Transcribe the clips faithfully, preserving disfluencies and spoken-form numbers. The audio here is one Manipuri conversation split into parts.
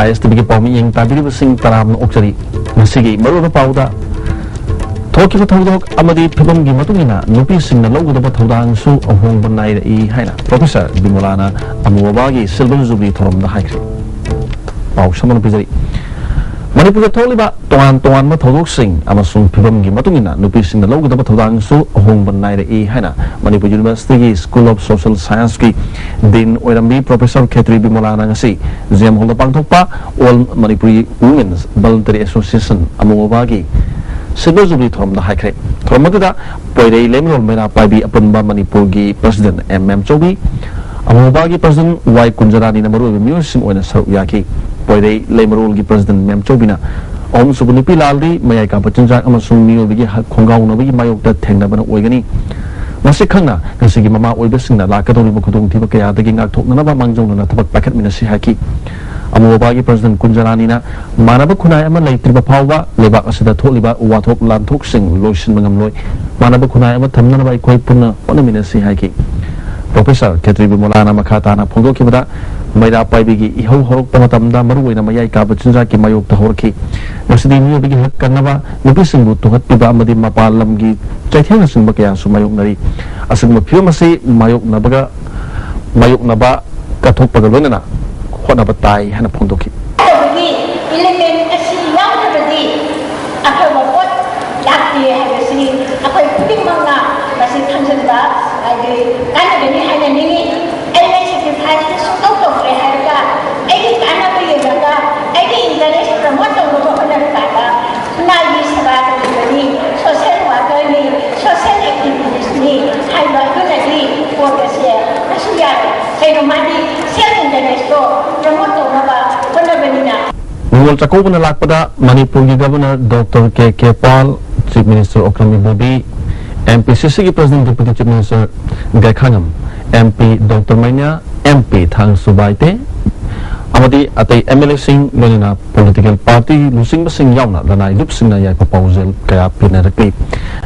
ꯑꯦꯁ ꯇꯤ ꯚꯤꯒꯤ ꯄꯥꯎꯃꯤꯌꯦꯡ ꯇꯥꯕꯤꯔꯤꯕꯁꯤꯡ ꯇꯔꯥꯝꯅ ꯑꯣꯛꯆꯔꯤ꯫ ꯉꯁꯤꯒꯤ ꯃꯔꯨꯑꯣꯏꯕ ꯄꯥꯎꯗ, ꯊꯣꯛꯈꯤꯕ ꯊꯧꯗꯣꯛ ꯑꯃꯗꯤ ꯐꯤꯕꯝꯒꯤ ꯃꯇꯨꯡ ꯏꯟꯅ ꯅꯨꯄꯤꯁꯤꯡꯅ ꯂꯧꯒꯗꯕ ꯊꯧꯗꯥꯡꯁꯨ ꯑꯍꯣꯡꯕ ꯅꯥꯏꯔꯛꯏ ꯍꯥꯏꯅ ꯄ꯭ꯔꯣꯐꯦꯁꯔ ꯕꯤꯃꯣꯂꯥꯅ ꯑꯃꯨ ꯕꯥꯕꯥꯒꯤ ꯁꯤꯜꯚꯔ ꯖꯨꯕꯤꯂꯤ ꯊꯧꯔꯝꯗ ꯍꯥꯏꯈ꯭ꯔꯦ꯫ ꯄꯥꯎ ꯁꯝꯂꯞꯅ ꯄꯤꯖꯔꯤ꯫ ꯃꯅꯤꯄꯨꯔꯗ ꯊꯣꯛꯂꯤꯕ ꯇꯣꯉꯥꯟ ꯇꯣꯉꯥꯟꯕ ꯊꯧꯗꯣꯛꯁꯤꯡ ꯑꯃꯁꯨꯡ ꯐꯤꯕꯝꯒꯤ ꯃꯇꯨꯡ ꯏꯟꯅ ꯅꯨꯄꯤꯁꯤꯡꯅ ꯂꯧꯒꯗꯕ ꯊꯧꯗꯥꯡꯁꯨ ꯑꯍꯣꯡꯕ ꯅꯥꯏꯔꯛꯏ ꯍꯥꯏꯅ ꯃꯅꯤꯄꯨꯔ ꯌꯨꯅꯤꯚꯔꯁꯤꯇꯤꯒꯤ ꯁ꯭ꯀꯨꯜ ꯑꯣꯐ ꯁꯣꯁꯤꯌꯦꯜ ꯁꯥꯏꯟꯁꯀꯤ ꯗꯤꯟ ꯑꯣꯏꯔꯝꯕꯤ ꯄ꯭ꯔꯣꯐꯦꯁꯔ ꯈꯦꯇ꯭ꯔꯤ ꯕꯤꯃꯣꯂꯥꯅ ꯉꯁꯤ ꯖꯤ ꯑꯦꯝ ꯍꯣꯜꯗ ꯄꯥꯡꯊꯣꯛꯄ all Manipuri women's voluntary association, ꯑꯃꯨ ꯕꯥꯕꯥꯒꯤ ꯁꯤꯜꯚꯔ ꯖꯨꯕꯤꯂꯤ ꯊꯧꯔꯝꯗ ꯍꯥꯏꯈ꯭ꯔꯦ꯫ ꯊꯧꯔꯝ ꯑꯗꯨꯗ ꯄꯣꯏꯔꯩ ꯂꯩꯃꯔꯣꯜ ꯃꯩꯔꯥ ꯄꯥꯏꯕꯤ ꯑꯄꯨꯟꯕ ꯃꯅꯤꯄꯨꯔꯒꯤ ꯄ꯭ꯔꯁꯤꯗꯦꯟ ꯑꯦꯝ ꯃꯦꯝꯆꯧꯕꯤ, ꯑꯃꯨ ꯕꯥꯕꯥꯒꯤ ꯄ꯭ꯔꯁꯤꯗꯦꯟ ꯋꯥꯏ ꯀꯨꯟꯖꯔꯥꯅꯤꯅ ꯃꯔꯨꯑꯣꯏꯕ ꯃꯤꯑꯣꯏꯁꯤꯡ ꯑꯣꯏꯅ ꯁꯔꯨꯛ ꯌꯥꯈꯤ꯫ ꯄꯣꯏꯔꯩ ꯂꯩꯃꯔꯣꯜꯒꯤ ꯄ꯭ꯔꯁꯤꯗꯦꯟ ꯃꯦꯝꯆꯧꯕꯤꯅ ꯑꯍꯨꯝꯁꯨꯕ ꯅꯨꯄꯤ ꯂꯥꯜꯗꯤ ꯃꯌꯥꯏ ꯀꯥꯕ ꯆꯤꯟꯖꯥꯛ ꯑꯃꯁꯨꯡ ꯃꯤꯑꯣꯏꯕꯒꯤ ꯍꯛ ꯈꯣꯡꯒꯥꯎꯅꯕꯒꯤ ꯃꯥꯌꯣꯛꯇ ꯊꯦꯡꯅꯕꯅ ꯑꯣꯏꯒꯅꯤ꯫ ꯃꯁꯤ ꯈꯪꯅ ꯉꯁꯤꯒꯤ ꯃꯃꯥ ꯑꯣꯏꯕꯁꯤꯡꯅ ꯂꯥꯛꯀꯗꯧꯔꯤꯕ ꯈꯨꯗꯣꯡꯊꯤꯕ ꯀꯌꯥꯗꯒꯤ ꯉꯥꯛꯊꯣꯛꯅꯅꯕ ꯃꯥꯡꯖꯧꯅꯅ ꯊꯕꯛ ꯄꯥꯏꯈꯠꯃꯤꯟꯅꯁꯤ ꯍꯥꯏꯈꯤ꯫ ꯑꯃꯨ ꯕꯥꯕꯥꯒꯤ ꯄ꯭ꯔꯁꯤꯗꯦꯟ ꯀꯨꯟꯖꯔꯥꯅꯤꯅ ꯃꯥꯟꯅꯕ ꯈꯨꯟꯅꯥꯏ ꯑꯃ ꯂꯩꯇ꯭ꯔꯤꯕ ꯐꯥꯎꯕ ꯂꯩꯕꯥꯛ ꯑꯁꯤꯗ ꯊꯣꯛꯂꯤꯕ ꯋꯥꯊꯣꯛ ꯂꯥꯟꯊꯣꯛꯁꯤꯡ ꯂꯣꯏꯁꯤꯟꯕ ꯉꯝꯂꯣꯏ꯫ ꯃꯥꯟꯅꯕ ꯈꯨꯟꯅꯥꯏ ꯑꯃ ꯊꯝꯅꯅꯕ ꯑꯩꯈꯣꯏ ꯄꯨꯟꯅ ꯍꯣꯠꯅꯃꯤꯟꯅꯁꯤ ꯍꯥꯏꯈꯤ꯫ ꯄ꯭ꯔꯣꯐꯦꯁꯔ ꯈꯦꯇ꯭ꯔꯤ ꯕꯤꯃꯣꯂꯥꯅ ꯃꯈꯥ ꯇꯥꯅ ꯐꯣꯡꯗꯣꯛꯈꯤꯕꯗ, ꯃꯩꯔꯥ ꯄꯥꯏꯕꯤꯒꯤ ꯏꯍꯧ ꯍꯧꯔꯛꯄ ꯃꯇꯝꯗ ꯃꯔꯨꯑꯣꯏꯅ ꯃꯌꯥꯏ ꯀꯥꯕ ꯆꯤꯟꯖꯥꯛꯀꯤ ꯃꯥꯌꯣꯛꯇ ꯍꯧꯔꯛꯈꯤ꯫ ꯃꯁꯤꯗꯤ ꯃꯤꯑꯣꯏꯕꯒꯤ ꯍꯛ ꯀꯟꯅꯕ, ꯅꯨꯄꯤꯁꯤꯡꯕꯨ ꯇꯨꯍꯠꯄꯤꯕ ꯑꯃꯗꯤ ꯃꯄꯥꯟ ꯂꯝꯒꯤ ꯆꯩꯊꯦꯡꯅꯆꯤꯡꯕ ꯀꯌꯥꯁꯨ ꯃꯥꯌꯣꯛꯅꯔꯤ꯫ ꯑꯁꯤꯒꯨꯝꯕ ꯐꯤꯕꯝ ꯑꯁꯤ ꯃꯥꯌꯣꯛꯅꯕꯒ, ꯃꯥꯌꯣꯛꯅꯕ ꯀꯠꯊꯣꯛꯄꯒ ꯂꯣꯏꯅꯅ ꯍꯣꯠꯅꯕ ꯇꯥꯏ ꯍꯥꯏꯅ ꯐꯣꯡꯗꯣꯛꯈꯤ꯫ ꯇꯧꯕꯒꯤ ꯏꯂꯤꯃꯦꯟ ꯑꯁꯤ ꯌꯥꯎꯗ꯭ꯔꯕꯗꯤ ꯑꯐꯕ ꯄꯣꯠ ꯂꯥꯛꯇꯦ ꯍꯥꯏꯕꯁꯤ ꯑꯩꯈꯣꯏ ꯈꯨꯗꯤꯡꯃꯛꯅ ꯃꯁꯤ ꯈꯪꯖꯤꯟꯕ ꯍꯥꯏꯗꯤ ꯀꯥꯟꯅꯒꯅꯤ ꯍꯥꯏꯅ ꯅꯤꯡꯏ꯫ ꯑꯩꯅ ꯁꯦꯀ꯭ꯔꯤꯐꯥꯏꯁꯇꯤ ꯁꯨꯡꯇꯧ ꯇꯧꯗ꯭ꯔꯦ ꯍꯥꯏꯔꯒ ꯑꯩꯒꯤ ꯀꯥꯟꯅꯕ ꯌꯦꯡꯉꯒ ꯑꯩꯒꯤ ꯏꯟꯇꯔꯦꯁ ꯄ꯭ꯔꯃꯣꯠ ꯇꯧꯅꯕ ꯍꯣꯠꯅꯕ ꯇꯥꯕ ꯈꯨꯟꯅꯥꯏꯒꯤ ꯁꯦꯕꯥ ꯇꯧꯔꯤꯕꯅꯤ, ꯁꯣꯁꯤꯌꯦꯜ ꯋꯥꯔꯀꯔꯅꯤ, ꯁꯣꯁꯤꯌꯦꯜ ꯑꯦꯛꯇꯤꯚꯤꯁ꯭ꯠꯅꯤ ꯍꯥꯏꯕ ꯑꯗꯨꯅꯗꯤ ꯄꯣꯠ ꯑꯁꯦ ꯀꯩꯁꯨ ꯌꯥꯔꯣꯏ꯫ ꯀꯩꯅꯣ ꯃꯥꯗꯤ ꯁꯦꯜꯐ ꯏꯟꯇꯔꯦꯁꯇꯣ ꯄ꯭ꯔꯃꯣꯠ ꯇꯧꯅꯕ ꯍꯣꯠꯅꯕꯅꯤꯅ꯫ ꯅꯤꯉꯣꯜ ꯆꯥꯛꯀꯧꯕꯅ ꯂꯥꯛꯄꯗ ꯃꯅꯤꯄꯨꯔꯒꯤ governor doctor K K Paul, chief minister Okram Ibobi, M P C ꯁꯤꯒꯤ president deputy chief minister Gaikhangam, M P doctor Meinya, M P Thangsu Baite, ꯑꯃꯗꯤ ꯑꯇꯩ ꯑꯦꯝ ꯑꯦꯜ ꯑꯦꯁꯤꯡ, ꯂꯣꯏꯅꯅ ꯄꯣꯂꯤꯇꯤꯀꯦꯜ ꯄꯥꯔꯇꯤ ꯂꯨꯆꯤꯡꯕꯁꯤꯡ ꯌꯥꯎꯅ ꯂꯅꯥꯏ ꯂꯨꯞꯁꯤꯡꯅ ꯌꯥꯏꯐ ꯄꯥꯎꯖꯦꯜ ꯀꯌꯥ ꯄꯤꯅꯔꯛꯂꯤ꯫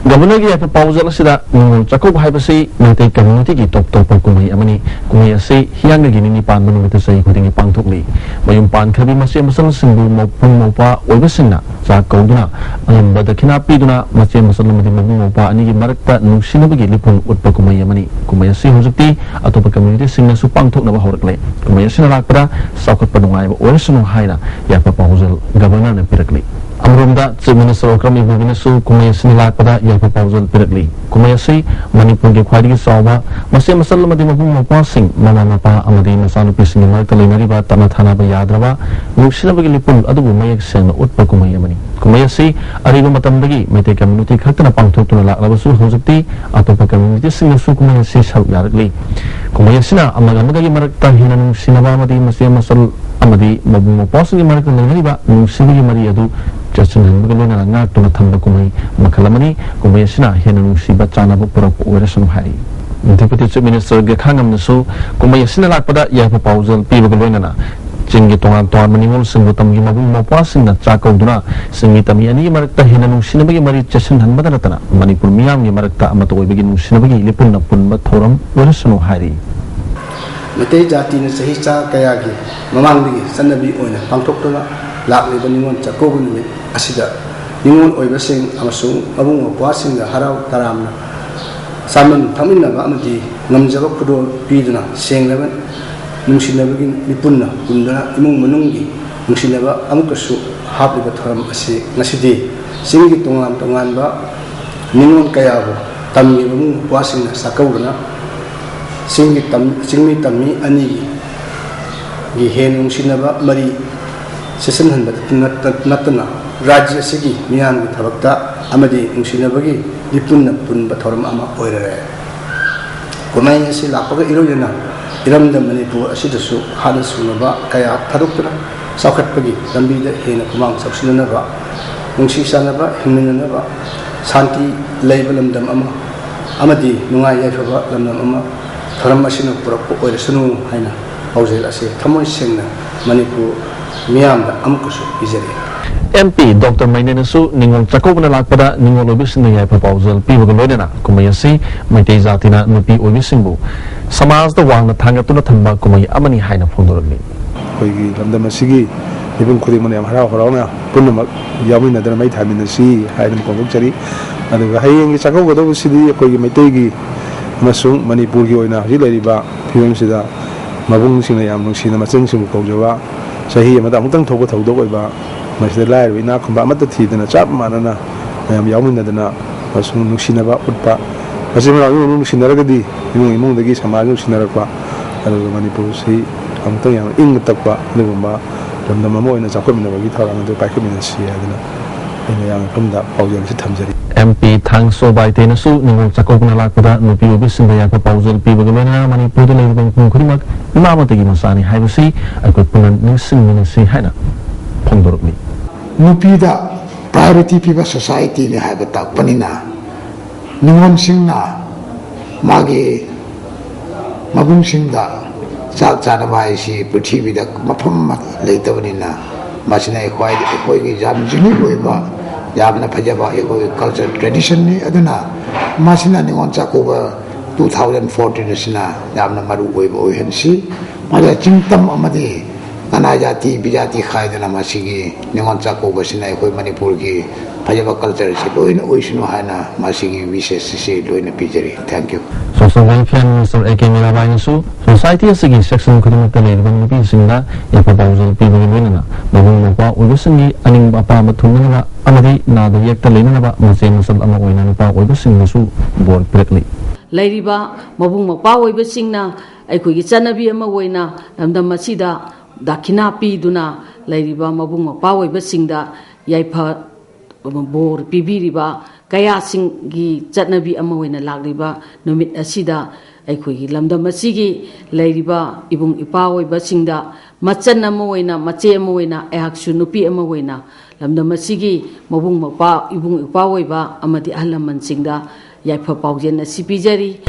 ꯒꯕꯔꯅꯔꯒꯤ ꯌꯥꯏꯐ ꯄꯥꯎꯖꯦꯜ ꯑꯁꯤꯗ ꯅꯤꯉꯣꯜ ꯆꯥꯛꯀꯧꯕ ꯍꯥꯏꯕꯁꯤ ꯃꯩꯇꯩ ꯀꯝꯃ꯭ꯌꯨꯅꯤꯇꯤꯒꯤ ꯇꯣꯞ ꯇꯣꯞꯄ ꯀꯨꯝꯍꯩ ꯑꯃꯅꯤ꯫ ꯀꯨꯝꯍꯩ ꯑꯁꯤ ꯍꯤꯌꯥꯡꯒꯩꯒꯤ ꯅꯤꯅꯤ ꯄꯥꯟꯕ ꯅꯨꯃꯤꯠꯇ ꯆꯍꯤ ꯈꯨꯗꯤꯡꯒꯤ ꯄꯥꯡꯊꯣꯛꯂꯤ꯫ ꯃꯌꯨꯝ ꯄꯥꯟꯈ꯭ꯔꯕꯤ ꯃꯆꯦ ꯃꯆꯜꯁꯤꯡꯕꯨ ꯃꯄꯨꯡ ꯃꯧꯄ꯭ꯋꯥ ꯑꯣꯏꯕꯁꯤꯡꯅ ꯆꯥꯛ ꯀꯧꯗꯨꯅ ꯑꯉꯝꯕ ꯗꯈꯤꯅꯥ ꯄꯤꯗꯨꯅ ꯃꯆꯦ ꯃꯆꯜ ꯑꯃꯗꯤ ꯃꯕꯨꯡ ꯃꯧꯄ꯭ꯋꯥ ꯑꯅꯤꯒꯤ ꯃꯔꯛꯇ ꯅꯨꯡꯁꯤꯅꯕꯒꯤ ꯂꯤꯄꯨꯟ ꯎꯠꯄ ꯀꯨꯝꯍꯩ ꯑꯃꯅꯤ꯫ ꯀꯨꯝꯍꯩ ꯑꯁꯤ ꯍꯧꯖꯤꯛꯇꯤ ꯑꯇꯣꯞꯄ ꯀꯝꯃ꯭ꯌꯨꯅꯤꯇꯤꯁꯤꯡꯅꯁꯨ ꯄꯥꯡꯊꯣꯛꯅꯕ ꯍꯧꯔꯛꯂꯦ꯫ ꯀꯨꯝꯍꯩ ꯑꯁꯤꯅ ꯂꯥꯛꯄꯗ ꯆꯥꯎꯈꯠꯄ ꯅꯨꯡꯉꯥꯏꯕ ꯑꯣꯏꯔꯁꯅꯨ ꯍꯥꯏꯅ ꯌꯥꯏꯐ ꯄꯥꯎꯖꯦꯜ ꯒꯕꯔꯅꯔꯅ ꯄꯤꯔꯛꯂꯤ꯫ ꯑꯃꯔꯣꯝꯗ ꯆꯤꯐ ꯃꯤꯅꯤꯁꯇꯔ ꯑꯣꯀ꯭ꯔꯝ ꯏꯕꯣꯕꯤꯅꯁꯨ ꯀꯨꯝꯍꯩ ꯑꯁꯤꯅ ꯂꯥꯛꯄꯗ ꯌꯥꯏꯐ ꯄꯥꯎꯖꯦꯜ ꯄꯤꯔꯛꯂꯤ꯫ ꯀꯨꯝꯍꯩ ꯑꯁꯤ ꯃꯅꯤꯄꯨꯔꯒꯤ ꯈ꯭ꯋꯥꯏꯗꯒꯤ ꯆꯥꯎꯕ ꯃꯆꯦ ꯃꯆꯜ ꯑꯃꯗꯤ ꯃꯕꯨꯡ ꯃꯧꯄ꯭ꯋꯥꯁꯤꯡ, ꯃꯃꯥ ꯃꯄꯥ ꯑꯃꯗꯤ ꯃꯆꯥꯅꯨꯄꯤꯁꯤꯡꯒꯤ ꯃꯔꯛꯇ ꯂꯩꯅꯔꯤꯕ ꯇꯠꯅ ꯊꯥꯅꯕ ꯌꯥꯗ꯭ꯔꯕ ꯅꯨꯡꯁꯤꯅꯕꯒꯤ ꯂꯤꯄꯨꯟ ꯑꯗꯨꯕꯨ ꯃꯌꯦꯛ ꯁꯦꯡꯅ ꯎꯠꯄ ꯀꯨꯝꯍꯩ ꯑꯃꯅꯤ꯫ ꯀꯨꯝꯍꯩ ꯑꯁꯤ ꯑꯔꯤꯕ ꯃꯇꯝꯗꯒꯤ ꯃꯩꯇꯩ ꯀꯝꯃ꯭ꯌꯨꯅꯤꯇꯤ ꯈꯛꯇꯅ ꯄꯥꯡꯊꯣꯛꯇꯨꯅ ꯂꯥꯛꯂꯕꯁꯨ, ꯍꯧꯖꯤꯛꯇꯤ ꯑꯇꯣꯞꯄ ꯀꯝꯃ꯭ꯌꯨꯅꯤꯇꯤꯁꯤꯡꯅꯁꯨ ꯀꯨꯝꯍꯩ ꯑꯁꯤ ꯁꯔꯨꯛ ꯌꯥꯔꯛꯂꯤ꯫ ꯀꯨꯝꯍꯩ ꯑꯁꯤꯅ ꯑꯃꯒ ꯑꯃꯒꯒꯤ ꯃꯔꯛꯇ ꯍꯦꯟꯅ ꯅꯨꯡꯁꯤꯅꯕ ꯑꯃꯗꯤ ꯃꯆꯦ ꯃꯆꯜ ꯑꯃꯗꯤ ꯃꯕꯨꯡ ꯃꯧꯄ꯭ꯋꯥꯁꯤꯡꯒꯤ ꯃꯔꯛꯇ ꯂꯩꯅꯔꯤꯕ ꯅꯨꯡꯁꯤꯕꯒꯤ ꯃꯔꯤ ꯑꯗꯨ ꯆꯦꯠꯁꯤꯟꯍꯟꯕꯒ ꯂꯣꯏꯅꯅ ꯉꯥꯛꯇꯨꯅ ꯊꯝꯕ ꯀꯨꯝꯍꯩ ꯃꯈꯜ ꯑꯃꯅꯤ꯫ ꯀꯨꯝꯍꯩ ꯑꯁꯤꯅ ꯍꯦꯟꯅ ꯅꯨꯡꯁꯤꯕ ꯆꯥꯟꯅꯕ ꯄꯨꯔꯛꯄ ꯑꯣꯏꯔꯁꯅꯨ ꯍꯥꯏꯔꯤ꯫ ꯗꯤꯄꯨꯇꯤ ꯆꯤꯐ ꯃꯤꯅꯤꯁꯇꯔ ꯒꯦꯈꯥꯉꯝꯅꯁꯨ ꯀꯨꯝꯍꯩ ꯑꯁꯤꯅ ꯂꯥꯛꯄꯗ ꯌꯥꯏꯐ ꯄꯥꯎꯖꯦꯜ ꯄꯤꯕꯒ ꯂꯣꯏꯅꯅ ꯆꯤꯡꯒꯤ ꯇꯣꯉꯥꯟ ꯇꯣꯉꯥꯟꯕ ꯅꯤꯉꯣꯜꯁꯤꯡꯕꯨ ꯇꯝꯒꯤ ꯃꯕꯨꯡ ꯃꯧꯄ꯭ꯋꯥꯁꯤꯡꯅ ꯆꯥꯛ ꯀꯧꯗꯨꯅ ꯆꯤꯡꯃꯤ ꯇꯝꯃꯤ ꯑꯅꯤꯒꯤ ꯃꯔꯛꯇ ꯍꯦꯟꯅ ꯅꯨꯡꯁꯤꯅꯕꯒꯤ ꯃꯔꯤ ꯆꯦꯠꯁꯤꯟꯍꯟꯕꯗ ꯅꯠꯇꯅ ꯃꯅꯤꯄꯨꯔ ꯃꯤꯌꯥꯝꯒꯤ ꯃꯔꯛꯇ ꯑꯃꯠꯇ ꯑꯣꯏꯕꯒꯤ ꯅꯨꯡꯁꯤꯅꯕꯒꯤ ꯂꯤꯄꯨꯟꯅ ꯄꯨꯟꯕ ꯊꯧꯔꯝ ꯑꯣꯏꯔꯁꯅꯨ ꯍꯥꯏꯔꯤ꯫ ꯃꯩꯇꯩ ꯖꯥꯇꯤꯅ ꯆꯍꯤ ꯆꯥ ꯀꯌꯥꯒꯤ ꯃꯃꯥꯡꯗꯒꯤ ꯆꯠꯅꯕꯤ ꯑꯣꯏꯅ ꯄꯥꯡꯊꯣꯛꯇꯨꯅ ꯂꯥꯛꯂꯤꯕ ꯅꯤꯉꯣꯜ ꯆꯥꯛꯀꯧꯕ ꯅꯨꯃꯤꯠ ꯑꯁꯤꯗ ꯅꯤꯉꯣꯜ ꯑꯣꯏꯕꯁꯤꯡ ꯑꯃꯁꯨꯡ ꯃꯕꯨꯡ ꯃꯧꯄ꯭ꯋꯥꯁꯤꯡꯗ ꯍꯔꯥꯎ ꯇꯔꯥꯝꯅ ꯆꯥꯃꯤꯟ ꯊꯛꯃꯤꯟꯅꯕ ꯑꯃꯗꯤ ꯉꯝꯖꯕ ꯈꯨꯗꯣꯜ ꯄꯤꯗꯨꯅ ꯁꯦꯡꯂꯕ ꯅꯨꯡꯁꯤꯅꯕꯒꯤ ꯃꯤꯄꯨꯟꯅ ꯄꯨꯟꯗꯨꯅ ꯏꯃꯨꯡ ꯃꯅꯨꯡꯒꯤ ꯅꯨꯡꯁꯤꯅꯕ ꯑꯃꯨꯛꯀꯁꯨ ꯍꯥꯞꯂꯤꯕ ꯊꯧꯔꯝ ꯑꯁꯤ ꯉꯁꯤꯗꯤ ꯆꯤꯡꯒꯤ ꯇꯣꯉꯥꯟ ꯇꯣꯉꯥꯟꯕ ꯅꯤꯉꯣꯜ ꯀꯌꯥꯕꯨ ꯇꯝꯃꯤꯕ ꯃꯕꯨꯡ ꯃꯧꯄ꯭ꯋꯥꯁꯤꯡꯅ ꯆꯥꯛꯀꯧꯗꯨꯅ ꯆꯤꯡꯒꯤ ꯇꯝ-, ꯆꯤꯡꯃꯤ ꯇꯝꯃꯤ ꯑꯅꯤꯒꯤ ꯍꯦꯟꯅ ꯅꯨꯡꯁꯤꯅꯕ ꯃꯔꯤ ꯆꯦꯠꯁꯤꯟꯍꯟꯕꯗ ꯅꯠꯇ-, ꯅꯠꯇꯅ ꯔꯥꯖ꯭ꯌ ꯑꯁꯤꯒꯤ ꯃꯤꯌꯥꯝꯒꯤ ꯊꯕꯛꯇ ꯑꯃꯗꯤ ꯅꯨꯡꯁꯤꯅꯕꯒꯤ ꯂꯤꯄꯨꯟꯅ ꯄꯨꯟꯕ ꯊꯧꯔꯝ ꯑꯃ ꯑꯣꯏꯔꯔꯦ꯫ ꯀꯨꯝꯍꯩ ꯑꯁꯤ ꯂꯥꯛꯄꯒ ꯏꯔꯣꯏꯅꯅ ꯏꯔꯝꯗꯝ ꯃꯅꯤꯄꯨꯔ ꯑꯁꯤꯗꯁꯨ ꯍꯥꯟꯅ ꯁꯨꯡꯂꯕ ꯀꯌꯥ ꯊꯥꯗꯣꯛꯇꯨꯅ ꯆꯥꯎꯈꯠꯄꯒꯤ ꯂꯝꯕꯤꯗ ꯍꯦꯟꯅ ꯈꯨꯃꯥꯡ ꯆꯥꯎꯁꯤꯟꯅꯅꯕ, ꯅꯨꯡꯁꯤ ꯆꯥꯟꯅꯕ ꯍꯤꯡꯃꯤꯟꯅꯅꯕ, ꯁꯥꯟꯇꯤ ꯂꯩꯕ ꯂꯝꯗꯝ ꯑꯃ ꯑꯃꯗꯤ ꯅꯨꯡꯉꯥꯏ ꯌꯥꯏꯐꯕ ꯂꯝꯗꯝ ꯑꯃ ꯊꯧꯔꯝ ꯑꯁꯤꯅ ꯄꯨꯔꯛꯄ ꯑꯣꯏꯔꯁꯅꯨ ꯍꯥꯏꯅ ꯄꯥꯎꯖꯦꯜ ꯑꯁꯤ ꯊꯃꯣꯏ ꯁꯦꯡꯅ ꯃꯅꯤꯄꯨꯔ ꯃꯤꯌꯥꯝꯗ ꯑꯃꯨꯛꯀꯁꯨ ꯄꯤꯖꯔꯤ꯫ ꯑꯦꯝ ꯄꯤ ꯗꯣꯛꯇꯔ ꯃꯩꯅꯦꯅꯁꯨ ꯅꯤꯉꯣꯜ ꯆꯥꯛꯀꯧꯕꯅ ꯂꯥꯛꯄꯗ ꯅꯤꯉꯣꯜ ꯑꯣꯏꯕꯁꯤꯡꯗ ꯌꯥꯏꯐ ꯄꯥꯎꯖꯦꯜ ꯄꯤꯕꯒ ꯂꯣꯏꯅꯅ ꯀꯨꯝꯍꯩ ꯑꯁꯤ ꯃꯩꯇꯩ ꯖꯥꯇꯤꯅ ꯅꯨꯄꯤ ꯑꯣꯏꯕꯤꯁꯤꯡꯕꯨ ꯁꯃꯥꯖꯗ ꯋꯥꯡꯅ ꯊꯥꯡꯒꯠꯇꯨꯅ ꯊꯝꯕ ꯀꯨꯝꯍꯩ ꯑꯃꯅꯤ ꯍꯥꯏꯅ ꯐꯣꯡꯗꯣꯔꯛꯂꯤ꯫ ꯑꯩꯈꯣꯏꯒꯤ ꯂꯝꯗꯝ ꯑꯁꯤꯒꯤ ꯃꯤꯄꯨꯝ ꯈꯨꯗꯤꯡꯃꯛꯅ ꯌꯥꯝ ꯍꯔꯥꯎ ꯍꯔꯥꯎꯅ ꯄꯨꯝꯅꯃꯛ ꯌꯥꯎꯃꯤꯟꯅꯗꯨꯅ ꯃꯩ ꯊꯥꯃꯤꯟꯅꯁꯤ ꯍꯥꯏꯗꯨꯅ ꯐꯣꯡꯗꯣꯛꯆꯔꯤ꯫ ꯑꯗꯨꯒ ꯍꯌꯦꯡꯒꯤ ꯆꯥꯛꯀꯧꯒꯗꯧꯕꯁꯤꯗꯤ ꯑꯩꯈꯣꯏꯒꯤ ꯃꯩꯇꯩꯒꯤ ꯑꯃꯁꯨꯡ ꯃꯅꯤꯄꯨꯔꯒꯤ ꯑꯣꯏꯅ ꯍꯧꯖꯤꯛ ꯂꯩꯔꯤꯕ ꯐꯤꯕꯝꯁꯤꯗ ꯃꯕꯨꯡꯁꯤꯡꯅ ꯌꯥꯝ ꯅꯨꯡꯁꯤꯅ ꯃꯆꯟꯁꯤꯡꯕꯨ ꯀꯧꯖꯕ, ꯆꯍꯤ ꯑꯃꯗ ꯑꯃꯨꯛꯇꯪ ꯊꯣꯛꯄ ꯊꯧꯗꯣꯛ ꯑꯣꯏꯕ, ꯃꯁꯤꯗ ꯂꯥꯏꯔꯕ ꯏꯅꯥꯛ ꯈꯨꯟꯕ ꯑꯃꯠꯇ ꯊꯤꯗꯅ ꯆꯞ ꯃꯥꯟꯅꯅ ꯃꯌꯥꯝ ꯌꯥꯎꯃꯤꯟꯅꯗꯅ ꯑꯃꯁꯨꯡ ꯅꯨꯡꯁꯤꯅꯕ ꯎꯠꯄ, ꯃꯆꯤꯟ ꯃꯅꯥꯎ ꯏꯃꯨꯡ ꯃꯅꯨꯡ ꯅꯨꯡꯁꯤꯅꯔꯒꯗꯤ ꯏꯃꯨꯡ ꯏꯃꯨꯡꯗꯒꯤ ꯁꯃꯥꯖ ꯅꯨꯡꯁꯤꯅꯔꯛꯄ, ꯑꯗꯨꯒ ꯃꯅꯤꯄꯨꯔꯁꯤ ꯑꯃꯨꯛꯇꯪ ꯌꯥꯝꯅ ꯏꯪꯅ ꯇꯞꯄ ꯑꯗꯨꯒꯨꯝꯕ ꯂꯝꯗꯝ ꯑꯃ ꯑꯣꯏꯅ ꯆꯥꯎꯈꯠꯃꯤꯟꯅꯕꯒꯤ ꯊꯧꯔꯥꯡ ꯑꯗꯨ ꯄꯥꯏꯈꯠꯃꯤꯟꯅꯁꯤ ꯍꯥꯏꯗꯅ ꯑꯩ ꯃꯌꯥꯝ ꯃꯐꯝꯗ ꯄꯥꯎꯖꯦꯜ ꯑꯁꯤ ꯊꯝꯖꯔꯤ꯫ ꯑꯦꯝ ꯄꯤ ꯊꯥꯡꯁꯣ ꯕꯥꯏꯇꯦꯅꯁꯨ ꯅꯤꯉꯣꯜ ꯆꯥꯛꯀꯧꯕꯅ ꯂꯥꯛꯄꯗ ꯅꯨꯄꯤ ꯑꯣꯏꯕꯤꯁꯤꯡꯗ ꯌꯥꯏꯐ ꯄꯥꯎꯖꯦꯜ ꯄꯤꯕꯒ ꯂꯣꯏꯅꯅ ꯃꯅꯤꯄꯨꯔꯗ ꯂꯩꯔꯤꯕ ꯃꯤꯄꯨꯝ ꯈꯨꯗꯤꯡꯃꯛ ꯏꯃꯥ ꯑꯃꯠꯇꯒꯤ ꯃꯆꯥꯅꯤ ꯍꯥꯏꯕꯁꯤ ꯑꯩꯈꯣꯏ ꯄꯨꯟꯅ ꯅꯤꯡꯁꯤꯡꯃꯤꯟꯅꯁꯤ ꯍꯥꯏꯅ ꯐꯣꯡꯗꯣꯔꯛꯂꯤ꯫ ꯅꯨꯄꯤꯗ ꯄ꯭ꯔꯥꯏꯌꯣꯔꯤꯇꯤ ꯄꯤꯕ ꯁꯣꯁꯥꯏꯇꯤꯅꯤ ꯍꯥꯏꯕ ꯇꯥꯛꯄꯅꯤꯅ, ꯅꯤꯉꯣꯜꯁꯤꯡꯅ ꯃꯥꯒꯤ ꯃꯕꯨꯡꯁꯤꯡꯗ ꯆꯥꯛ ꯆꯥꯅꯕ ꯍꯥꯏꯁꯤ ꯄ꯭ꯔꯤꯊꯤꯕꯤꯗ ꯃꯐꯝ ꯑꯃ ꯂꯩꯇꯕꯅꯤꯅ, ꯃꯁꯤꯅ ꯑꯩꯈꯣꯏ, ꯑꯩꯈꯣꯏꯒꯤ ꯌꯥꯝ ꯌꯨꯅꯤꯛ ꯑꯣꯏꯕ, ꯌꯥꯝꯅ ꯐꯖꯕ ꯑꯩꯈꯣꯏꯒꯤ ꯀꯜꯆꯔ ꯇ꯭ꯔꯦꯗꯤꯁꯟꯅꯤ꯫ ꯑꯗꯨꯅ ꯃꯁꯤꯅ Ningol Chakkouba two thousand fourteen ꯑꯁꯤꯅ ꯌꯥꯝꯅ ꯃꯔꯨ ꯑꯣꯏꯕ ꯑꯣꯏꯍꯟꯁꯤ꯫ ꯃꯗꯨꯗ ꯆꯤꯡꯇꯝ ꯑꯃꯗꯤ ꯀꯅꯥ ꯖꯥꯇꯤ ꯕꯤꯖꯥꯇꯤ ꯈꯥꯏꯗꯅ ꯃꯁꯤꯒꯤ ꯅꯤꯉꯣꯜ ꯆꯥꯛꯀꯧꯕꯁꯤꯅ ꯑꯩꯈꯣꯏ ꯃꯅꯤꯄꯨꯔꯒꯤ ꯐꯖꯕ ꯀꯜꯆꯔꯁꯤ ꯂꯣꯏꯅ ꯑꯣꯏꯁꯅꯨ ꯍꯥꯏꯅ ꯃꯁꯤꯒꯤ ꯋꯤꯁꯦꯁ ꯑꯁꯤ ꯂꯣꯏꯅ ꯄꯤꯖꯔꯤ꯫ Thank you꯫ Social Welfare Minister A K ꯃꯤꯔꯥꯕꯥꯏꯅꯁꯨ ꯁꯣꯁꯥꯏꯇꯤ ꯑꯁꯤꯒꯤ ꯁꯦꯛꯁꯟ ꯈꯨꯗꯤꯡꯃꯛꯇ ꯂꯩꯔꯤꯕ ꯅꯨꯄꯤꯁꯤꯡꯗ ꯌꯥꯏꯐ ꯄꯥꯎꯖꯦꯜ ꯄꯤꯕꯒ ꯂꯣꯏꯅꯅ ꯃꯕꯨꯡ ꯃꯧꯄ꯭ꯋꯥ ꯑꯣꯏꯕꯁꯤꯡꯒꯤ ꯑꯅꯤꯡꯕ ꯑꯄꯥꯝꯕ ꯊꯨꯡꯅꯅꯕ ꯑꯃꯗꯤ ꯅꯥꯗ ꯌꯦꯛꯇ ꯂꯩꯅꯅꯕ ꯃꯆꯦ ꯃꯆꯜ ꯑꯃ ꯑꯣꯏꯅ ꯅꯨꯄꯥ ꯑꯣꯏꯕꯁꯤꯡꯕꯨꯁꯨ ꯕꯣꯔ ꯄꯤꯔꯛꯂꯤ꯫ ꯂꯩꯔꯤꯕ ꯃꯕꯨꯡ ꯃꯧꯄ꯭ꯋꯥ ꯑꯣꯏꯕꯁꯤꯡꯅ ꯑꯩꯈꯣꯏꯒꯤ ꯆꯠꯅꯕꯤ ꯑꯃ ꯑꯣꯏꯅ ꯂꯝꯗꯝ ꯑꯁꯤꯗ ꯗꯈꯤꯅꯥ ꯄꯤꯗꯨꯅ ꯂꯩꯔꯤꯕ ꯃꯕꯨꯡ ꯃꯧꯄ꯭ꯋꯥ ꯑꯣꯏꯕꯁꯤꯡꯗ ꯌꯥꯏꯐ ꯕꯣꯔ ꯄꯤꯕꯤꯔꯤꯕ ꯀꯌꯥꯁꯤꯡꯒꯤ ꯆꯠꯅꯕꯤ ꯑꯃ ꯑꯣꯏꯅ ꯂꯥꯛꯂꯤꯕ ꯅꯨꯃꯤꯠ ꯑꯁꯤꯗ ꯑꯩꯈꯣꯏꯒꯤ ꯂꯝꯗꯝ ꯑꯁꯤꯒꯤ ꯂꯩꯔꯤꯕ ꯏꯕꯨꯡ ꯏꯄ꯭ꯋꯥ ꯑꯣꯏꯕꯁꯤꯡꯗ ꯃꯆꯟ ꯑꯃ ꯑꯣꯏꯅ, ꯃꯆꯦ ꯑꯃ ꯑꯣꯏꯅ, ꯑꯩꯍꯥꯛꯁꯨ ꯅꯨꯄꯤ ꯑꯃ ꯑꯣꯏꯅ ꯂꯝꯗꯝ ꯑꯁꯤꯒꯤ ꯃꯕꯨꯡ ꯃꯧꯄ꯭ꯋꯥ, ꯏꯕꯨꯡ ꯏꯄ꯭ꯋꯥ ꯑꯣꯏꯕ ꯑꯃꯗꯤ ꯑꯍꯜ ꯂꯃꯟꯁꯤꯡꯗ ꯌꯥꯏꯐ ꯄꯥꯎꯖꯦꯜ ꯑꯁꯤ ꯄꯤꯖꯔꯤ꯫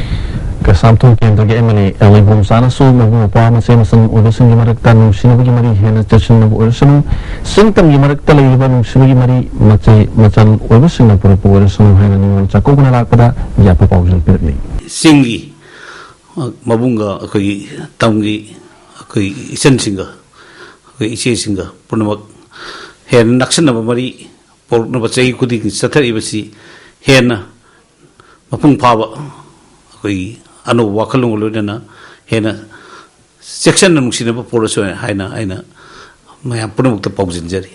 ꯀꯩꯁꯥꯝꯊꯣꯡ ꯀꯦꯟꯗ꯭ꯔꯒꯤ ꯑꯦꯝ ꯑꯦꯜ ꯑꯦ ꯑꯦꯜ ꯏꯕꯣꯝꯆꯥꯅꯁꯨ ꯃꯕꯨꯡ ꯃꯧꯄ꯭ꯋꯥ ꯃꯆꯦ ꯃꯆꯜ ꯑꯣꯏꯕꯁꯤꯡꯒꯤ ꯃꯔꯛꯇ ꯅꯨꯡꯁꯤꯅꯕꯒꯤ ꯃꯔꯤ ꯍꯦꯟꯅ ꯆꯦꯠꯁꯤꯟꯅꯕ ꯑꯣꯏꯔꯁꯅꯨ, ꯁꯤꯡꯇꯝꯒꯤ ꯃꯔꯛꯇ ꯂꯩꯔꯤꯕ ꯅꯨꯡꯁꯤꯕꯒꯤ ꯃꯔꯤ ꯃꯆꯦ ꯃꯆꯜ ꯑꯣꯏꯕꯁꯤꯡꯅ ꯄꯨꯔꯛꯄ ꯑꯣꯏꯔꯁꯅꯨ ꯍꯥꯏꯅ ꯅꯤꯉꯣꯜ ꯆꯥꯛꯀꯧꯕꯅ ꯂꯥꯛꯄꯗ ꯌꯥꯏꯐ ꯄꯥꯎꯖꯦꯜ ꯄꯤꯔꯛꯂꯤ꯫ ꯆꯤꯡꯒꯤ ꯃꯕꯨꯡꯒ ꯑꯩꯈꯣꯏꯒꯤ ꯇꯝꯒꯤ ꯑꯩꯈꯣꯏ ꯏꯆꯟꯁꯤꯡꯒ ꯑꯩꯈꯣꯏ ꯏꯆꯦꯁꯤꯡꯒ ꯄꯨꯝꯅꯃꯛ ꯍꯦꯟꯅ ꯅꯛꯁꯤꯟꯅꯕ ꯃꯔꯤ ꯄꯣꯔꯛꯅꯕ ꯆꯍꯤ ꯈꯨꯗꯤꯡꯒꯤ ꯆꯠꯊꯔꯛꯏꯕꯁꯤ ꯍꯦꯟꯅ ꯃꯄꯨꯡ ꯐꯥꯕ ꯑꯩꯈꯣꯏꯒꯤ ꯑꯅꯧꯕ ꯋꯥꯈꯜꯂꯣꯟꯒ ꯂꯣꯏꯅꯅ ꯍꯦꯟꯅ ꯆꯦꯛꯁꯤꯟꯅ ꯅꯨꯡꯁꯤꯅꯕ ꯄꯣꯔꯛꯁꯨ ꯍꯥꯏꯅ ꯑꯩꯅ ꯃꯌꯥꯝ ꯄꯨꯝꯅꯃꯛꯇ ꯄꯥꯎꯖꯦꯟꯖꯔꯤ꯫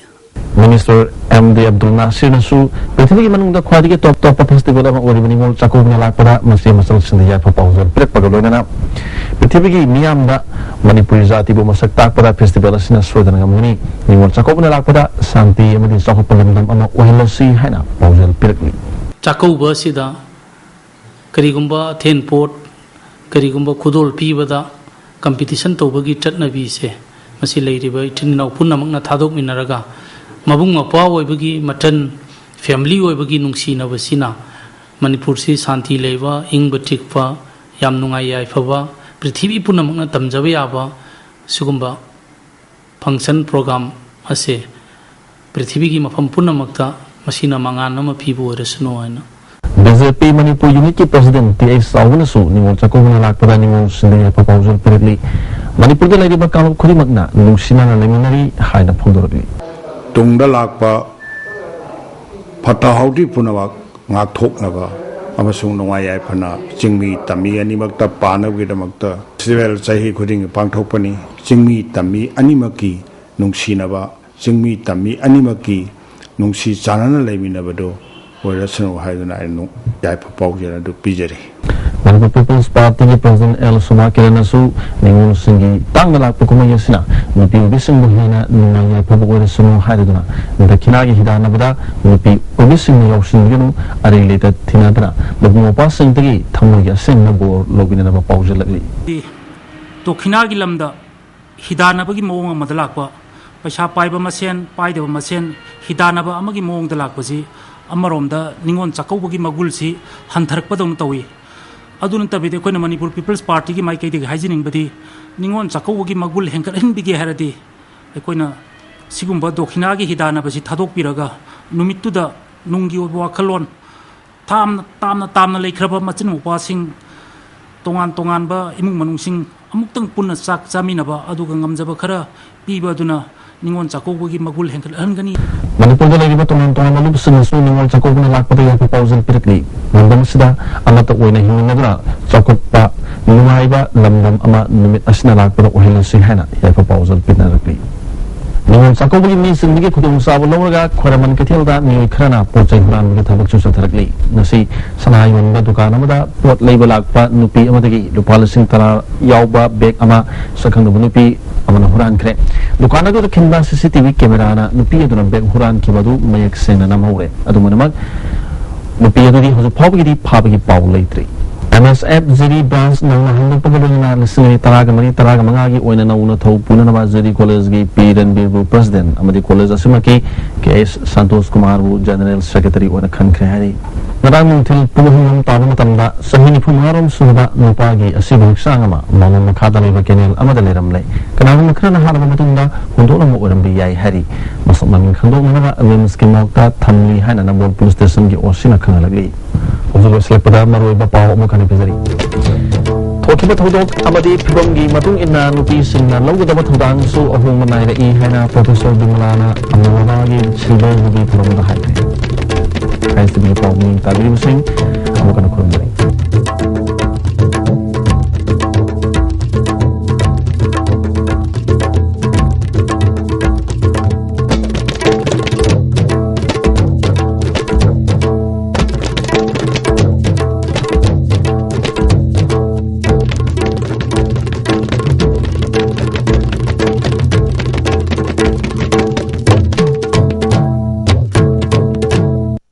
ꯃꯤꯅꯤꯁꯇꯔ ꯑꯦꯝ ꯗꯤ ꯑꯕꯗꯨꯜ ꯅꯥꯁꯤꯔꯅꯁꯨ ꯄ꯭ꯔꯤꯊꯤꯕꯤꯒꯤ ꯃꯅꯨꯡꯗ ꯈ꯭ꯋꯥꯏꯗꯒꯤ ꯇꯣꯞ ꯇꯣꯞꯄ ꯐꯦꯁꯇꯤꯚꯦꯜ ꯑꯃ ꯑꯣꯏꯔꯤꯕ ꯅꯤꯉꯣꯜ ꯆꯥꯛꯀꯧꯕꯅ ꯂꯥꯛꯄꯗ ꯃꯆꯦ ꯃꯆꯜꯁꯤꯡꯗ ꯌꯥꯏꯐ ꯄꯥꯎꯖꯦꯜ ꯄꯤꯔꯛꯄꯒ ꯂꯣꯏꯅꯅ ꯄ꯭ꯔꯤꯊꯤꯕꯤꯒꯤ ꯃꯤꯌꯥꯝꯗ ꯃꯅꯤꯄꯨꯔꯤ ꯖꯥꯇꯤꯕꯨ ꯃꯁꯛ ꯇꯥꯛꯄꯗ ꯐꯦꯁꯇꯤꯚꯦꯜ ꯑꯁꯤꯅ ꯁꯣꯏꯗꯅ ꯉꯝꯒꯅꯤ꯫ ꯅꯤꯉꯣꯜ ꯆꯥꯛꯀꯧꯕꯅ ꯂꯥꯛꯄꯗ ꯁꯥꯟꯇꯤ ꯑꯃꯗꯤ ꯆꯥꯎꯈꯠꯄ ꯂꯝꯗꯝ ꯑꯃ ꯑꯣꯏꯍꯜꯂꯁꯤ ꯍꯥꯏꯅ ꯄꯥꯎꯖꯦꯜ ꯄꯤꯔꯛꯂꯤ꯫ ꯆꯥꯛꯀꯧꯕ ꯑꯁꯤꯗ ꯀꯔꯤꯒꯨꯝꯕ ꯑꯊꯦꯟꯄꯣꯠ, ꯀꯔꯤꯒꯨꯝꯕ ꯈꯨꯗꯣꯜ ꯄꯤꯕꯗ ꯀꯝꯄꯤꯇꯤꯁꯟ ꯇꯧꯕꯒꯤ ꯆꯠꯅꯕꯤꯁꯦ, ꯃꯁꯤ ꯂꯩꯔꯤꯕ ꯏꯆꯤꯟ ꯏꯅꯥꯎ ꯄꯨꯝꯅꯃꯛꯅ ꯊꯥꯗꯣꯛꯃꯤꯟꯅꯔꯒ ꯃꯕꯨꯡ ꯃꯧꯄ꯭ꯋꯥ ꯑꯣꯏꯕꯒꯤ ꯃꯆꯟ, ꯐꯦꯃꯤꯂꯤ ꯑꯣꯏꯕꯒꯤ ꯅꯨꯡꯁꯤꯅꯕꯁꯤꯅ ꯃꯅꯤꯄꯨꯔꯁꯤ ꯁꯥꯟꯇꯤ ꯂꯩꯕ, ꯏꯪꯕ ꯆꯤꯛꯄ, ꯌꯥꯝ ꯅꯨꯡꯉꯥꯏ ꯌꯥꯏꯐꯕ, ꯄ꯭ꯔꯤꯊꯤꯕꯤ ꯄꯨꯝꯅꯃꯛꯅ ꯇꯝꯖꯕ ꯌꯥꯕ ꯁꯤꯒꯨꯝꯕ ꯐꯪꯁꯟ ꯄ꯭ꯔꯣꯒ꯭ꯔꯥꯝ ꯑꯁꯦ ꯄ꯭ꯔꯤꯊꯤꯕꯤꯒꯤ ꯃꯐꯝ ꯄꯨꯝꯅꯃꯛꯇ ꯃꯁꯤꯅ ꯃꯉꯥꯜ ꯑꯃ ꯄꯤꯕ ꯑꯣꯏꯔꯁꯅꯨ ꯍꯥꯏꯅ꯫ ꯕꯤ ꯖꯦ ꯄꯤ ꯃꯅꯤꯄꯨꯔ ꯌꯨꯅꯤꯠꯀꯤ ꯄ꯭ꯔꯁꯤꯗꯦꯟꯠ ꯇꯤ ꯑꯩꯆ ꯆꯥꯎꯕꯅꯁꯨ ꯅꯤꯉꯣꯜ ꯆꯥꯛꯀꯧꯕꯅ ꯂꯥꯛꯄꯗ ꯅꯤꯉꯣꯜꯁꯤꯡꯗ ꯌꯥꯏꯐ ꯄꯥꯎꯖꯦꯜ ꯄꯤꯔꯛꯂꯤ꯫ ꯃꯅꯤꯄꯨꯔꯗ ꯂꯩꯔꯤꯕ ꯀꯥꯡꯂꯨꯞ ꯈꯨꯗꯤꯡꯃꯛꯅ ꯅꯨꯡꯁꯤꯅꯅ ꯂꯩꯃꯤꯟꯅꯔꯤ ꯍꯥꯏꯅ ꯐꯣꯡꯗꯣꯔꯛꯂꯤ꯫ ꯇꯨꯡꯗ ꯂꯥꯛꯄ ꯐꯠꯇ ꯍꯥꯎꯗꯤ ꯄꯨꯝꯅꯃꯛ ꯉꯥꯛꯊꯣꯛꯅꯕ ꯑꯃꯁꯨꯡ ꯅꯨꯡꯉꯥꯏ ꯌꯥꯏꯐꯅ ꯆꯤꯡꯃꯤ ꯇꯝꯃꯤ ꯑꯅꯤꯃꯛꯇ ꯄꯥꯟꯅꯕꯒꯤꯗꯃꯛꯇ ꯐꯦꯁꯇꯤꯚꯦꯜ ꯆꯍꯤ ꯈꯨꯗꯤꯡꯒꯤ ꯄꯥꯡꯊꯣꯛꯄꯅꯤ꯫ ꯆꯤꯡꯃꯤ ꯇꯝꯃꯤ ꯑꯅꯤꯃꯛꯀꯤ ꯅꯨꯡꯁꯤꯅꯕ, ꯆꯤꯡꯃꯤ ꯇꯝꯃꯤ ꯑꯅꯤꯃꯛꯀꯤ ꯅꯨꯡꯁꯤ ꯆꯥꯟꯅꯅ ꯂꯩꯃꯤꯟꯅꯕꯗꯨ ꯑꯣꯏꯔꯁꯅꯨ ꯍꯥꯏꯗꯨꯅ ꯑꯩꯅ ꯌꯥꯏꯐ ꯄꯥꯎꯖꯦꯜ ꯑꯗꯨ ꯄꯤꯖꯔꯤ꯫ ꯃꯅꯤꯄꯨꯔ ꯄꯤꯄꯜꯁ ꯄꯥꯔꯇꯤꯒꯤ ꯄ꯭ꯔꯁꯤꯗꯦꯟꯠ ꯑꯦꯜ ꯁꯣꯃꯥ ꯀꯤꯔꯟꯅꯁꯨ ꯅꯤꯉꯣꯜꯁꯤꯡꯒꯤ ꯇꯥꯡꯅ ꯂꯥꯛꯄ ꯀꯨꯝꯍꯩ ꯑꯁꯤꯅ ꯅꯨꯄꯤ ꯑꯣꯏꯕꯤꯁꯤꯡꯕꯨ ꯍꯦꯟꯅ ꯅꯨꯡꯉꯥꯏ ꯌꯥꯏꯐꯕ ꯑꯣꯏꯔꯁꯅꯨ ꯍꯥꯏꯔꯗꯨꯅ ꯗꯈꯤꯅꯥꯒꯤ ꯍꯤꯗꯥꯟꯅꯕꯗ ꯅꯨꯄꯤ ꯑꯣꯏꯕꯤꯁꯤꯡꯅ ꯌꯥꯎꯁꯤꯟꯕꯤꯒꯅꯨ, ꯑꯔꯩ ꯂꯩꯇ ꯊꯤꯅꯗꯅ ꯃꯕꯨꯡ ꯃꯧꯄ꯭ꯋꯥꯁꯤꯡꯗꯒꯤ ꯊꯃꯣꯏꯒꯤ ꯑꯁꯦꯡꯕ ꯕꯣꯔ ꯂꯧꯕꯤꯅꯅꯕ ꯄꯥꯎꯖꯦꯜꯂꯛꯂꯤ꯫ ꯗꯈꯤꯅꯥꯒꯤ ꯂꯝꯗ ꯍꯤꯗꯥꯟꯅꯕꯒꯤ ꯃꯑꯣꯡ ꯑꯃꯗ ꯂꯥꯛꯄ, ꯄꯩꯁꯥ ꯄꯥꯏꯕ ꯃꯁꯦꯟ, ꯄꯥꯏꯗꯕ ꯃꯁꯦꯟ ꯍꯤꯗꯥꯟꯅꯕ ꯑꯃꯒꯤ ꯃꯑꯣꯡꯗ ꯂꯥꯛꯄꯁꯤ ꯑꯃꯔꯣꯝꯗ ꯅꯤꯉꯣꯜ ꯆꯥꯛꯀꯧꯕꯒꯤ ꯃꯒꯨꯜꯁꯤ ꯍꯟꯊꯔꯛꯄꯗꯧꯅ ꯇꯧꯏ꯫ ꯑꯗꯨ ꯅꯠꯇꯕꯤꯗ ꯑꯩꯈꯣꯏꯅ ꯃꯅꯤꯄꯨꯔ ꯄꯤꯄꯜꯁ ꯄꯥꯔꯇꯤꯒꯤ ꯃꯥꯏꯀꯩꯗꯒꯤ ꯍꯥꯏꯖꯅꯤꯡꯕꯗꯤ, ꯅꯤꯉꯣꯜ ꯆꯥꯛꯀꯧꯕꯒꯤ ꯃꯒꯨꯟ ꯍꯦꯟꯒꯠꯍꯟꯕꯤꯒꯦ ꯍꯥꯏꯔꯗꯤ, ꯑꯩꯈꯣꯏꯅ ꯁꯤꯒꯨꯝꯕ ꯗꯣꯈꯤꯅꯥꯒꯤ ꯍꯤꯗꯥꯟꯅꯕꯁꯤ ꯊꯥꯗꯣꯛꯄꯤꯔꯒ, ꯅꯨꯃꯤꯠꯇꯨꯗ ꯅꯨꯡꯒꯤ ꯑꯣꯏꯕ ꯋꯥꯈꯜꯂꯣꯟ, ꯇꯥꯝꯅ ꯇꯥꯝꯅ ꯇꯥꯝꯅ ꯂꯩꯈ꯭ꯔꯕ ꯃꯆꯤꯟ ꯃꯧꯄ꯭ꯋꯥꯁꯤꯡ, ꯇꯣꯉꯥꯟ ꯇꯣꯉꯥꯟꯕ ꯏꯃꯨꯡ ꯃꯅꯨꯡꯁꯤꯡ ꯑꯃꯨꯛꯇꯪ ꯄꯨꯟꯅ ꯆꯥꯛ ꯆꯥꯃꯤꯟꯅꯕ, ꯑꯗꯨꯒ ꯉꯝꯖꯕ ꯈꯔ ꯄꯤꯕ ꯑꯗꯨꯅ ꯅꯤꯉꯣꯜ ꯆꯥꯛꯀꯧꯕꯒꯤ ꯃꯒꯨꯜ ꯍꯦꯟꯒꯠꯍꯟꯒꯅꯤ꯫ ꯃꯅꯤꯄꯨꯔꯗ ꯂꯩꯔꯤꯕ ꯇꯣꯉꯥꯟ ꯇꯣꯉꯥꯟꯕ ꯂꯨꯞꯁꯤꯡꯅꯁꯨ ꯅꯤꯉꯣꯜ ꯆꯥꯛꯀꯧꯕꯅ ꯂꯥꯛꯄꯗ ꯌꯥꯏꯐ ꯄꯥꯎꯖꯦꯜ ꯄꯤꯔꯛꯂꯤ꯫ ꯂꯝꯗꯝ ꯑꯁꯤꯗ ꯑꯃꯠꯇ ꯑꯣꯏꯅ ꯍꯤꯡꯃꯤꯟꯅꯗꯨꯅ ꯆꯥꯎꯈꯠꯄ, ꯅꯨꯡꯉꯥꯏꯕ ꯂꯝꯗꯝ ꯑꯃ ꯅꯨꯃꯤꯠ ꯑꯁꯤꯅ ꯂꯥꯛꯄꯗ ꯑꯣꯏꯍꯜꯂꯁꯤ ꯍꯥꯏꯅ ꯌꯥꯏꯐ ꯄꯥꯎꯖꯦꯜ ꯄꯤꯅꯔꯛꯂꯤ꯫ ꯅꯤꯉꯣꯜ ꯆꯥꯛꯀꯧꯕꯒꯤ ꯃꯤ ꯆꯤꯟꯕꯒꯤ ꯈꯨꯗꯣꯡꯆꯥꯕ ꯂꯧꯔꯒ ꯈ꯭ꯋꯥꯏꯔꯝꯕꯟ ꯀꯩꯊꯦꯜꯗ ꯃꯤꯑꯣꯏ ꯈꯔꯅ ꯄꯣꯠ ꯆꯩ ꯍꯨꯔꯥꯟꯕꯒꯤ ꯊꯕꯛꯁꯨ ꯆꯠꯊꯔꯛꯂꯤ꯫ ꯉꯁꯤ ꯁꯅꯥ ꯌꯣꯟꯕ ꯗꯨꯀꯥꯟ ꯑꯃꯗ ꯄꯣꯠ ꯂꯩꯕ ꯂꯥꯛꯄ ꯅꯨꯄꯤ ꯑꯃꯗꯒꯤ ꯂꯨꯄꯥ ꯂꯤꯁꯤꯡ ꯇꯔꯥ ꯌꯥꯎꯕ ꯕꯦꯒ ꯑꯃ ꯁꯛꯈꯪꯗꯕ ꯅꯨꯄꯤ ꯑꯃꯅ ꯍꯨꯔꯥꯟꯈ꯭ꯔꯦ꯫ ꯗꯨꯀꯥꯟ ꯑꯗꯨꯗ ꯈꯤꯟꯕ ꯁꯤ ꯁꯤ ꯇꯤ ꯚꯤ ꯀꯦꯃꯦꯔꯥꯅ ꯅꯨꯄꯤ ꯑꯗꯨꯅ ꯕꯦꯒ ꯍꯨꯔꯥꯟꯈꯤꯕ ꯑꯗꯨ ꯃꯌꯦꯛ ꯁꯦꯡꯅ ꯅꯝꯍꯧꯔꯦ꯫ ꯑꯗꯨꯃꯛꯅꯃꯛ, ꯅꯨꯄꯤ ꯑꯗꯨꯗꯤ ꯍꯧꯖꯤꯛ ꯐꯥꯎꯕꯒꯤꯗꯤ ꯐꯥꯕꯒꯤ ꯄꯥꯎ ꯂꯩꯇ꯭ꯔꯤ꯫ ꯑꯦꯝ ꯑꯦꯁ ꯑꯦꯐ ꯖꯤꯔꯤ ꯕ꯭ꯔꯥꯟꯁ ꯅꯧꯅ ꯍꯥꯡꯗꯣꯛꯄꯒ ꯂꯣꯏꯅꯅ ꯂꯤꯁꯤꯡ ꯑꯅꯤ ꯇꯔꯥꯒ ꯃꯔꯤ ꯇꯔꯥꯒ ꯃꯉꯥꯒꯤ ꯑꯣꯏꯅ ꯅꯧꯅ ꯊꯧ ꯄꯨꯅꯅꯕ ꯖꯤꯔꯤ ꯀꯣꯂꯦꯖꯒꯤ ꯄꯤ ꯔꯟꯕꯤꯔꯕꯨ ꯄ꯭ꯔꯁꯤꯗꯦꯟ ꯑꯃꯗꯤ ꯀꯣꯂꯦꯖ ꯑꯁꯤꯃꯛꯀꯤ ꯀꯦ ꯑꯦꯁ ꯁꯟꯇꯣꯁ ꯀꯨꯃꯥꯔꯕꯨ ꯖꯦꯅꯔꯦꯜ ꯁꯦꯀ꯭ꯔꯦꯇꯔꯤ ꯑꯣꯏꯅ ꯈꯟꯈ꯭ꯔꯦ ꯍꯥꯏꯔꯤ꯫ ꯉꯔꯥꯡ ꯅꯨꯡꯊꯤꯜ ꯄꯨꯡ ꯑꯍꯨꯝ ꯇꯥꯕ ꯃꯇꯝꯗ ꯆꯍꯤ ꯅꯤꯐꯨ ꯃꯉꯥꯔꯣꯝ ꯁꯨꯔꯕ ꯅꯨꯄꯥꯒꯤ ꯑꯁꯤꯕ ꯍꯛꯆꯥꯡ ꯑꯃ ꯃꯥꯂꯣꯝ ꯃꯈꯥꯗ ꯂꯩꯕ ꯀꯦꯅꯦꯜ ꯑꯃꯗ ꯂꯩꯔꯝꯂꯦ꯫ ꯀꯅꯥꯒꯨꯝꯕ ꯈꯔꯅ ꯍꯥꯠꯂꯕ ꯃꯇꯨꯡꯗ ꯍꯨꯟꯗꯣꯛꯂꯝꯕ ꯑꯣꯏꯔꯝꯕ ꯌꯥꯏ ꯍꯥꯏꯔꯤ꯫ ꯃꯁꯛ ꯃꯃꯤꯡ ꯈꯪꯗꯣꯛꯅꯅꯕ ꯔꯤꯝꯁꯀꯤ ꯃꯣꯔꯒꯇ ꯊꯝꯂꯤ ꯍꯥꯏꯅ ꯅꯝꯕꯣꯜ ꯄꯨꯂꯤꯁ ꯁ꯭ꯇꯦꯁꯟꯒꯤ ꯑꯣ ꯁꯤꯅ ꯈꯪꯍꯜꯂꯛꯂꯤ꯫ ꯍꯧꯖꯤꯛ ꯂꯣꯏꯁꯤꯜꯂꯛꯄꯗ ꯃꯔꯨꯑꯣꯏꯕ ꯄꯥꯎ ꯑꯃꯨꯛ ꯍꯟꯅ ꯄꯤꯖꯔꯤ꯫ ꯊꯣꯛꯈꯤꯕ ꯊꯧꯗꯣꯛ ꯑꯃꯗꯤ ꯐꯤꯕꯝꯒꯤ ꯃꯇꯨꯡ ꯏꯟꯅ ꯅꯨꯄꯤꯁꯤꯡꯅ ꯂꯧꯒꯗꯕ ꯊꯧꯗꯥꯡꯁꯨ ꯑꯍꯣꯡꯕ ꯅꯥꯏꯔꯛꯏ ꯍꯥꯏꯅ ꯄ꯭ꯔꯣꯐꯦꯁꯔ ꯕꯤꯃꯂꯥꯅ ꯑꯃꯨꯕꯥꯒꯤ ꯁꯤꯜꯚꯔ ꯖꯨꯕꯤ ꯊꯧꯔꯝꯗ ꯍꯥꯏꯈ꯭ꯔꯦ꯫ ꯈꯥꯏꯁꯇꯕꯤꯒꯤ ꯄꯥꯎ ꯃꯤꯡ ꯇꯥꯕꯤꯔꯤꯕꯁꯤꯡ ꯑꯃꯨꯛ ꯍꯟꯅ ꯈꯨꯔꯨꯝꯖꯔꯤ꯫